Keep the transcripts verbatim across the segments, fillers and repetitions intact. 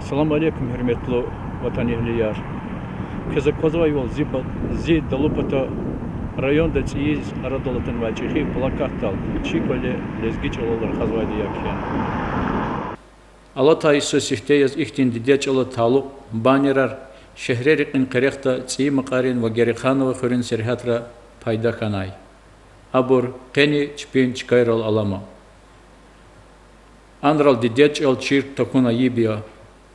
Салам алейкум, гьуьрметлу ватанэгьлияр! Квез аквазвайвал, зи ба-, зи далу пата районда цӀийиз арадал атанвай чӀехи плакатдал чи кӀвале лезги чӀалал рахазвайди я кхьена. Алатай йисуз сифте яз ихьтин дидед чӀалаз талукь баннерар шегьре рекьин къерехда ЦӀийи Макьарин ва Гереханован хуьруьн сергьятра пайда хьанай. Абур къени чпин чкайрал алама. Анрал дидед чӀал чир тахьун айиб я,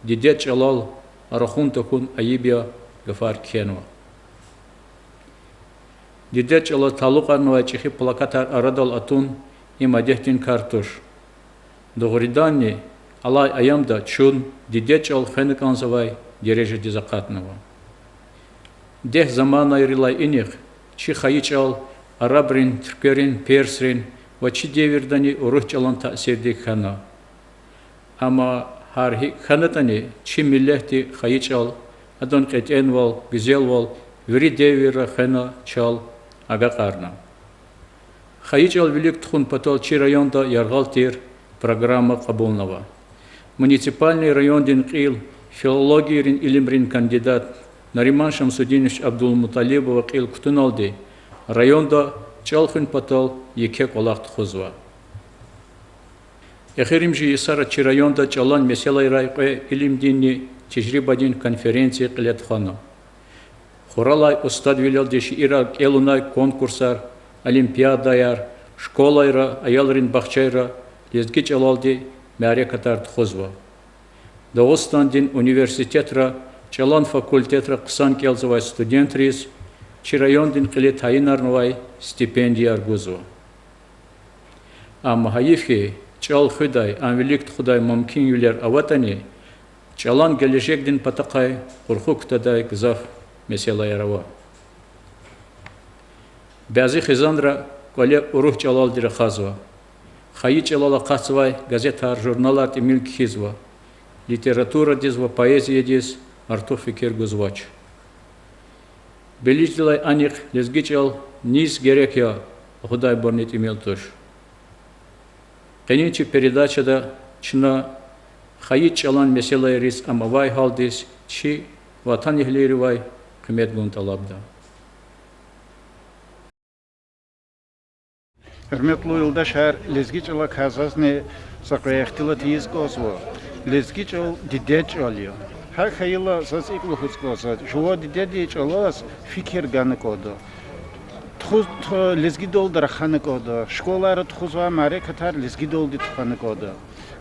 дидед чӀалал рахун тахьун айиб я гафар кхьенва. Дидед чӀалаз талукьарнавай чӀехи плакатар арадал атун им адетдин кар туш. Дугъриданни, алай аямда чун дидед чӀал хвена кӀанзавай дережадиз акъатнава. Дегь заманайрилай инихъ чи хайи чӀал арабрин, туьркверин, персрин ва чи девирдани урус чӀалан таъсирдик хьана. Амма гьар гьикӀ хьанатӀани, чи миллетди хайи чӀал, адан кьетӀенвал, гуьзелвал вири девирра хвена, чал, агакьарна. Хайи чӀал вилик тухун патал чи районда яргъал тир программа кьабулнава. Муниципальный райондин кьил, филологиядин илимрин кандидат Нариман Шамсудинович Абдулмуталибован кьил кутуналди, районда чӀал хуьн патал еке кӀвалах тухузва. Эхиримжи йисара чи районда чӀалан месэлайрай кьве илимдинни тежрибадин конференция кьиле тухвана. Хуралай устадвилелди шиирар кӀелунай конкурсар, олимпиадаяр, школайра, аялрин бахчайра лезги чӀалалди мярекатар тухузва. Дагъустандин университетра чӀалан факультетра хъсан кӀелзавай студентриз чи райондин кьили тайинарнавай стипендияр гузва. Амма гьайиф хьи, чӀал хуьдай, ам вилик тухудай мумкинвилер аватӀани, чӀалан гележегдин патахъай къурху кутадай гзаф месэлаяр ава. Бязи хизанра кӀвале урус чӀалалди рахазва. Хайи чӀалал акъатзавай газетар, журналар тӀимил кхьизва. Литературадиз ва поэзиядиз артух фикир гузвач. Билиждилай анихъ, лезги чӀал низ герек я лугьудайбурни тӀимил туш. Къенин чи передачада чна хайи чӀалан месэлайриз, ам авай гьалдиз чи ватанэгьлийривай къимет гун тӀалабда. Гьуьрметлу юлдашар, лезги чӀалакай зазни са кьве ихтилат ийиз кӀанзава. Лезги чӀал дидед чӀал я. ГьакӀ хьайила заз икӀ лугьуз кӀанзава: жуван дидедин чӀалаз фикир гана кӀанда. Тухуз, ту-, лезгидалди рахана кӀанда. Школайра тухузвай мярекатар лезгидалди тухвана кӀанда.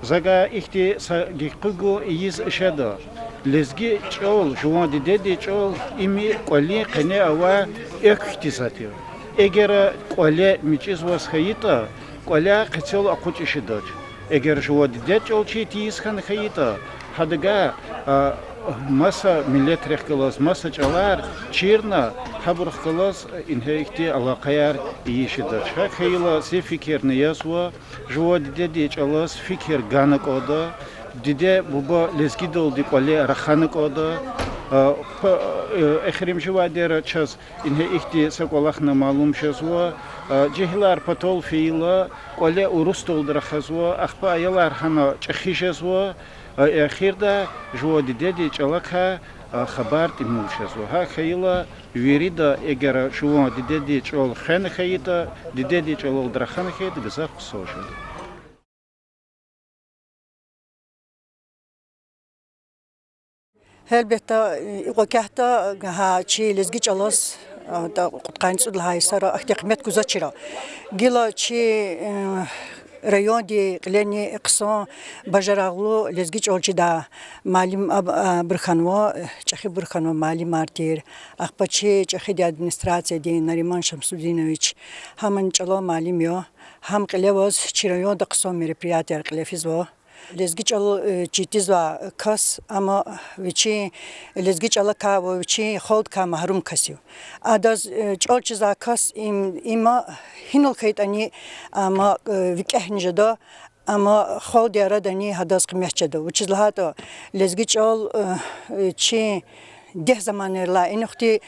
Заз гьа ихьтин са гекъигун ийиз жеда. Лезги чӀал, жуван дидедин чӀал, им кӀвалин къене авай экв хьтин затӀ я. Эгер кӀвале мичӀи яз хьайитӀа, кӀваляй къецел экъечӀиз жедач. Эгер жуван дидед чӀал чир тийиз хьана хьайитӀа, гьадавай, а, маса миллетрихъ галаз, маса чӀалар чирна, гьабурухъ галаз ингье ихьтин алакъаяр ийиз жедач. ГьакӀ хьайила зи фикирни язва: жуван дидедин чӀалаз фикир гана кӀанда, диде-буба лезгидалди кӀвале рахана кӀанда. А, п-, э, эхиримживайдера чаз ингье ихьтин са кӀвалахни малум жезва: а, жегьилар патал фейила, кӀвале урусдалди рахазва, ахпа аялар гьана чӀехи жезва, а, эхирда жуван дидедин чӀалакай, а, хабар тӀимил жезва. ГьакӀ хьайила вирида, эгер жуван дидедин чӀал хвена хьайитӀа, дидедин чӀалалди рахана хьайитӀа, гзаф хъсан жеда. Гьелбетда, икьван кятда, гьа чи лезги чӀалаз, а, тӀа кьудкъанни цӀуд лагьай йисара ахьтин къимет гузвачир. Гила чи, э, райондин кьилени хъсан бажарагълу лезги чӀал чидай муаллим аб-, абур хьанва, чӀехибур хьанва муаллимар тир. Ахпа чи чӀехидин администрациядин Нариман Шамсудинович, гьамни чӀалан муаллим я. Гьам кьиле аваз чи районда хъсан мероприятияр кьиле физва. Лезги чӀал, э, чир тийизвай кас, ам вичин лезги чӀалакай ва вичин халкьдикай магьрум кас я. Адаз, э, чӀал чизвай кас им, им гьинал хьайитӀани, ам, э, викӀегьни жеда, ам халкьдин арадани гьадаз къимет жеда. Вучиз лагьайтӀа лезги чӀал, э, чи дегь заманайрилай инихъди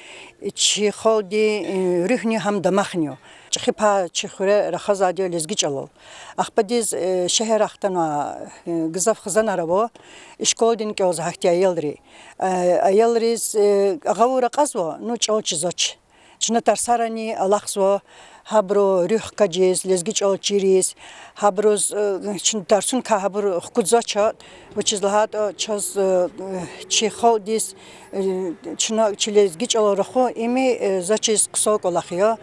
чи халкьдин, э, руьгьни гьам дамахни я. ЧӀехи пай чи хуьре рахазвайди я лезги чӀалал. Ахпадиз, э, шегьердай хтанвай, э, гзаф хизанар ава, ишколдин кӀелзава гьахьтин аялри. Э, аялриз, э, агъавурра акьазва, ну, чӀал чизвач. Чна тарсарани алахъзава, гьабуру руьгь хкажиз, лезги чӀал чириз, гьабуруз, э, чна тарсуникай гьабур хкудзавач, вучиз лагьайтӀа чаз, э, чи халкьдиз, э, чна чи лезги чӀалал рахун, им, э, заз чиз хъсан кӀвалах я.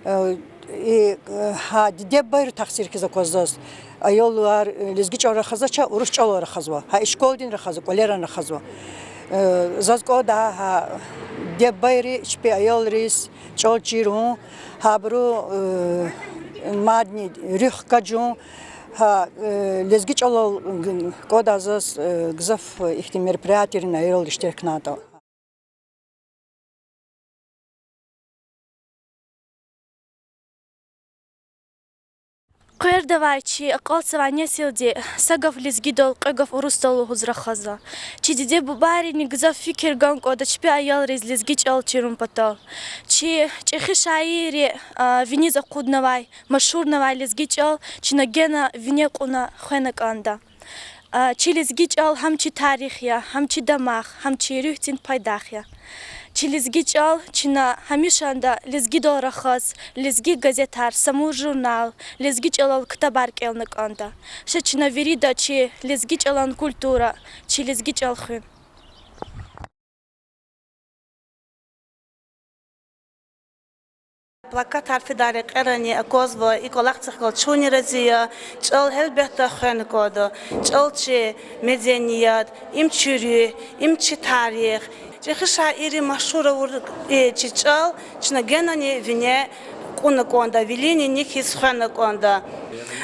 Э, и, э, гьа диде-бубайрин тахсир хьиз аквазва заз. Аялар, э, лезги чӀалал рахазвач, урус чӀалал рахазва. Гьа ишколдин рахазва, кӀвалеран рахазва. Э, заз кӀанда гьа диде-бубайри чпин аялриз чӀал чирун, гьабуру, э, мадни руьгь хкажун, гьа, э, лезги чӀалал, г-, кӀанда заз, э, гзаф ихьтин мероприятиерин аялри иштиракнайтӀа. Къвердавай чи акьалтзавай несилди са гаф лезгидал, кьве гаф урусдал лугьуз рахазва. Чи диде-бубайрини гзаф фикир гана кӀанда чпин аялриз лезги чӀал чирун патал. Чи чӀехи шаирри, а, виниз акъуднавай, машгьурнавай лезги чӀал чна гена вине кьуна хвена кӀанда. А, чи лезги чӀал гьам чи тарих я, гьам чи дамах, гьам чи руьгьдин пайдах я. Чи лезги чӀал чна гьамишанда лезгидал рахаз, лезги газетар, Самур журнал, лезги чӀалал ктабар кӀелна кӀанда. Ша чна вирида чи лезги чӀалан культура, чи лезги чӀал хуьн. Плакатар фидай рекьерани аквазва, и кӀвалахдихъ галаз чунни рази я, чӀал гьелбетда хвена кӀанда, чӀал чи меденият, им чи руьгь, им чи тарих. ЧӀехи шаирри машгьур авур и чи чӀал чна генани вине кьуна кӀанда, вилин нини хьиз хвена кӀанда.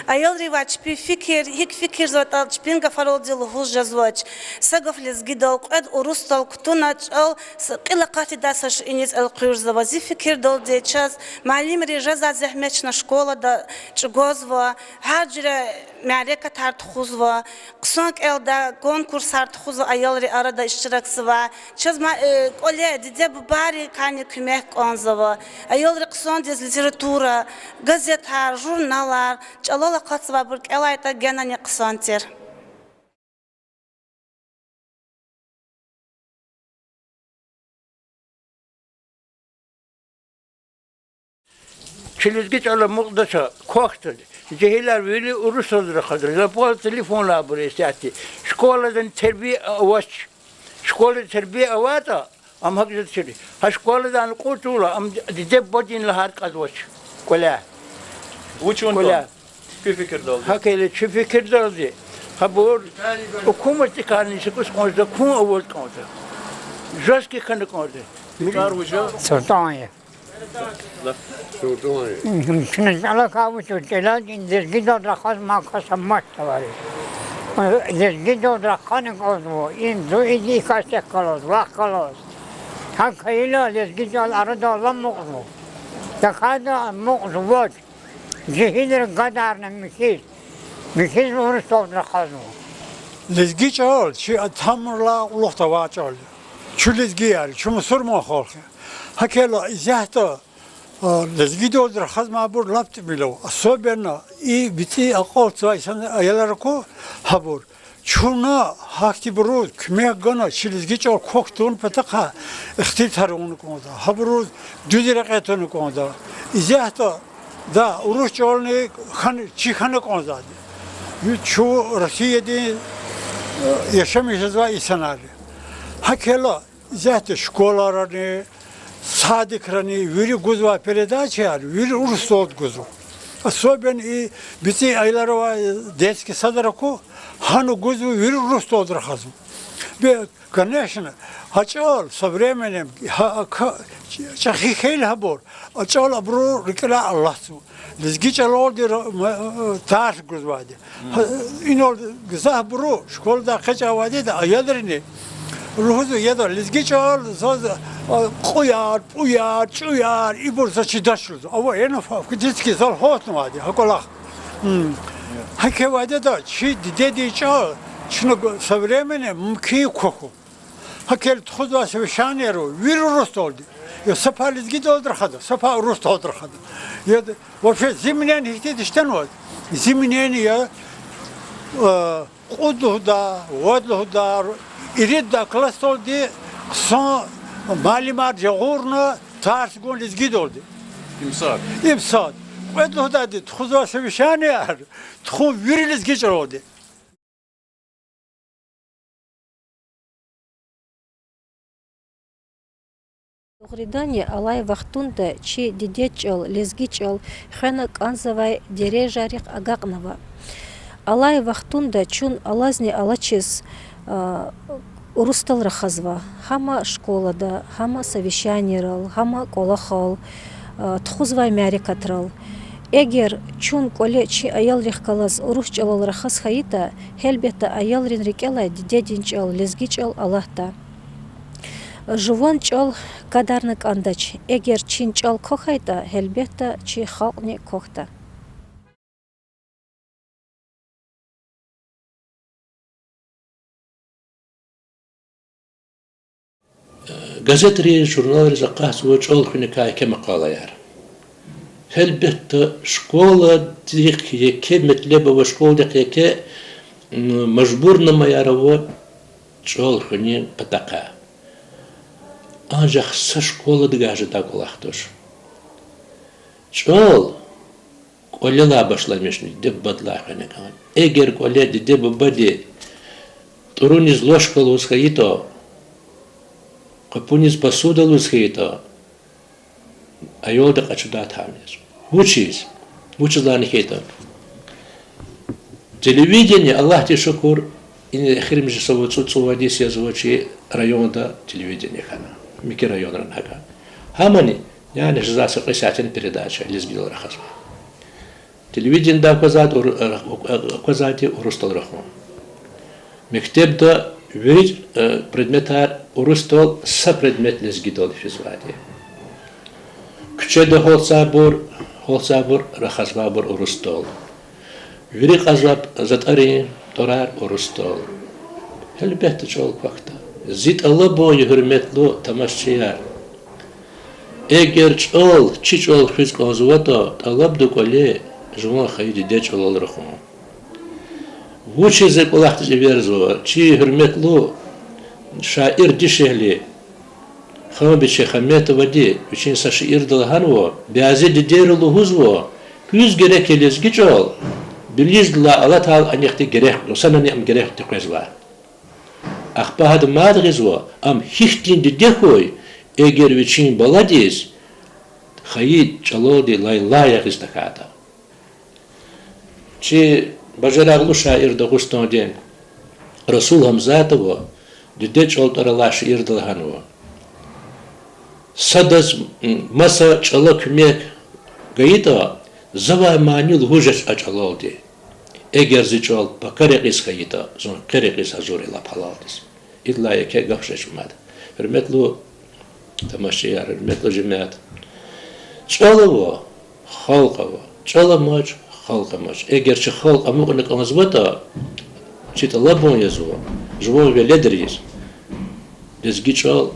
Аялривай чпин фикир, гьикӀ фикирзаватӀа чпин гафаралди лугьуз жезвач. Са гаф лезгидал, кьвед урусдал кутуна чӀал с-, кьил акъатдай са шейиниз элкъуьрзава. Зи фикирдалди чаз муаллимри жезвай зегьмет чна школада чӀугвазва, гьар жуьре мярекатар тухузва, хъсан кӀелдай конкурсар тухузва, аялри арада иштиракзавай. Чаз ма-, э, кӀвале диде-бубайрикайни куьмек кӀанзава. Аялри хъсандиз литература, газетар, журналар, чӀалал акъатзавайбур кӀелайтӀа генани хъсан тир. Чи лезги чӀал амукьдач, квахьда, жегьилар вири урусдалди рахазва, лап телефонар авур исятда. Школадани тербия авач. Школада тербия авайтӀа, ам гьакӀ жедачир. Гьа школадани кьур тавурла, ам диде-бубадин лагьайди кьазвач кӀвале. Вуч авун кӀвале? Куь фикирдалди. ГьакӀ хьайила чи фикирдалди, гьабур гьукуматдикайни са кӀус кӀанзава, кун аваз кӀанда. Жестко хьана кӀанда. Султан я. Чна чӀалакай вуч, чӀалал лезгидал рахаз ман кас амач, товарищ. Лезгидал рахани кӀанзава, им зун иди касек галаз, вахъ галаз. ГьакӀ хьайила лезги чӀал арадал амукьзава. ТахьайтӀа амукьзавач. Жегьилри гадарна михьиз, михьиз урусдалди рахазва. Лезги чӀал чи атамрилай кьулухъ авай чӀал я. Чун лезгияр я, чун мусурман халкь я. ГьакӀ хьайила исятда, а, лезгидалди рахазмайбур лап тӀимил ава. Особенно и бицӀи акьалтзавай инсан, аялар аку гьабур. Чна гьахьтинбуруз куьмек гана, чи лезги чӀал квахь тавун патахъай ихтилатар авуна кӀанда. Гьабуруз дуьз рекье туна кӀанда. Исятда, да, урус чӀални хьана, чи хьана кӀанзавайди я чун Россиядин, э, яшамиш жезвай инсанар я. ГьакӀ хьайила исятда школайрани, садикрани вири гузвай передачаяр вири урусдалди гузва. Особенно и бицӀи аялар авай детский садар аку, гьана гузва, вири урусдалди рахазва. Бе, конечно, а чӀал со временем, гьа, а, чӀехи хьайила гьабур, а чӀал абурун рикӀелай алатзава. Лезги чӀалалди ра-, м-, э, тарс гузвайди. Гьа, инал гзафбуру школадай экъечӀ авайди я, аялрини лугьузва, яда, лезги чӀал заз, а, кьуяр, пӀуяр, чӀуяр, ибур заз чидач лугьузва. Ава, ина фа-, фактически зал гьалтнавайди я гьа кӀвалах. Гьакӏ авайди ада, чи дидедин чӏал, чна современный мумкин квахьун. Гьакӏ тухузвай совещаниеяр вири урусдалди. Я са пай лезгидалди рахада, са пай урусдалди рахада. Я, вообще, зи мнение гьихьтин иштенваз. Зи мнение я, э, кьуд лугьудай, вад лугьудай, ирид лугьудай классдалди хъсан муаллимар жагъурна тарс гун лезгидалди. Им сад. Им сад. Кьвед лугьудайди тухузвай совещанияр, тухун вири лезги чӀалалди. Дугъриданни, алай вахтунда чи дидед чӀал, лезги чӀал хвена кӀанзавай дережайрихъ агакьнава. Алай вахтунда чун алазни алачиз, а, урусдал рахазва. Гьама школада, гьама совещанийрал, гьама кӀвалахал, а, тухузвай мярекатрал. Эгер чун кӀвале чи аялрихъ галаз урус чӀалал рахаз хьайитӀа, гьелбетда, аялрин рикӀелай дидедин чӀал, лезги чӀал алатда. Жуван чӀал гадарна кӀандач. Эгер чи чӀал квахьайтӀа, гьелбетда, чи халкьни квахьда. Газетриз, журналриз акъатзава чӀал хуьникай еке макъалаяр. Гьелбетда, школадихъ еке метлеб ава, школадихъ еке, м, мажбурнамаяр ава чӀал хуьнин патахъай. Анжах са школадихъ жедай кӀвалах туш. ЧӀал кӀвалелай башламишна, диде-бубадилай хвена кӀанда. Эгер кӀвале диде-бубади тӀуруниз ложка лугьуз хьайитӀа, къапуниз посуда лугьуз хьайитӀа, аялди къачудай тахьана. Вучиз? Вучиз лагьана хьайитӀа, телевидение, Аллагьдиз шукур, ина эхиримжи са вад-цӀуд-цӀувад йис язва чи районда телевидение хьана, микьи районра гьакӀа. Гьамани, яни, жезва са кьве сятин передача лезгидал рахазва. Телевиденида аквазвайди ур-, аквазвайди урусдал рахун. Мектебда вири, э, предметар урусдал, са предмет лезгидал физвайди. Куьчеда гьалтзавайбур, гьалтзавайбур рахазвайбур урусдал. Вири кьазвай затӀарин тӀварар урусдал. Гьелбетда, чӀал квахьда. Зи тӀалабун я, гьуьрметлу тамашачияр. Эгер чӀал, чи чӀал хуьз кӀанзаватӀа, тӀалабда кӀвале жуван хайи диде чӀалал рахун. Вучиз и кӀвалахдиз эверзава? Чи гьуьрметлу шаир дишегьли Ханбиче Хаметовади вичин са шиирда лагьанва, бязи дидейри лугьузва, куьз герек я лезги чӀал, билиждалай алатайла анихъди герек, санани ам герек къвезвай. Ахпа гьада мад гъизва, ам гьихьтин диде хьуй, эгер вичин баладиз хайи чӀалалди лайлай ягъиз тахьайтӀа. Чи бажарагълу шаир Дагъустандин Расул Гьамзатова Диде чӀал тӀвар алай шиирда лагьанва: садаз, м, маса чӀала куьмек гайитӀа, завай мани лугьуз жеч а чӀалалди. Эгер зи чӀал пака рекьиз хьайитӀа, зун къе рекьиз гьазур я лап гьалалдиз. Идалай еке гаф жеч мад. Гьуьрметлу тамашачияр, гьуьрметлу жемят. ЧӀал ава, халкь ава. ЧӀал амач, халкь амач. Эгер чи халкь амукьна кӀанзаватӀа, чи тӀалабун язва жуван веледриз лезги чӀал,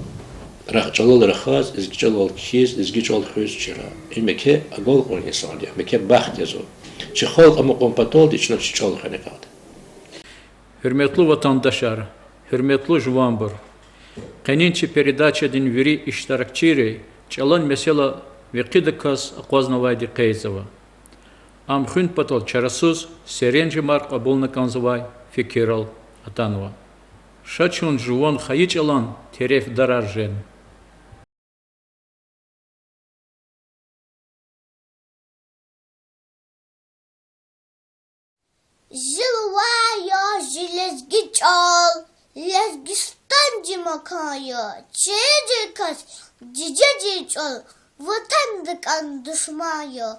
рах-, чӀалал рахаз, лезги чӀалал кхьиз, лезги чӀал хуьз чира. Им еке агалкьун инсандин, им еке бахт язва. Чи халкь амукьун паталди чна чи чӀал хвена кӀанда. Гьуьрметлу ватандашар, гьуьрметлу жуванбур! Къенин чи передачадин вири иштиракчийри чӀалан месэла векъидаказ акъвазнавайди къейдзава. Ам хуьн патал чарасуз серенжемар кьабулна кӀанзавай фикирал атанва. Ша чун жуван хайи чӀалан терефдарар жен. Зи луван я зи лезги чӀал, Лезгистан зи макан я, чидин кас, дидедин чӀал, ватандикай душман я.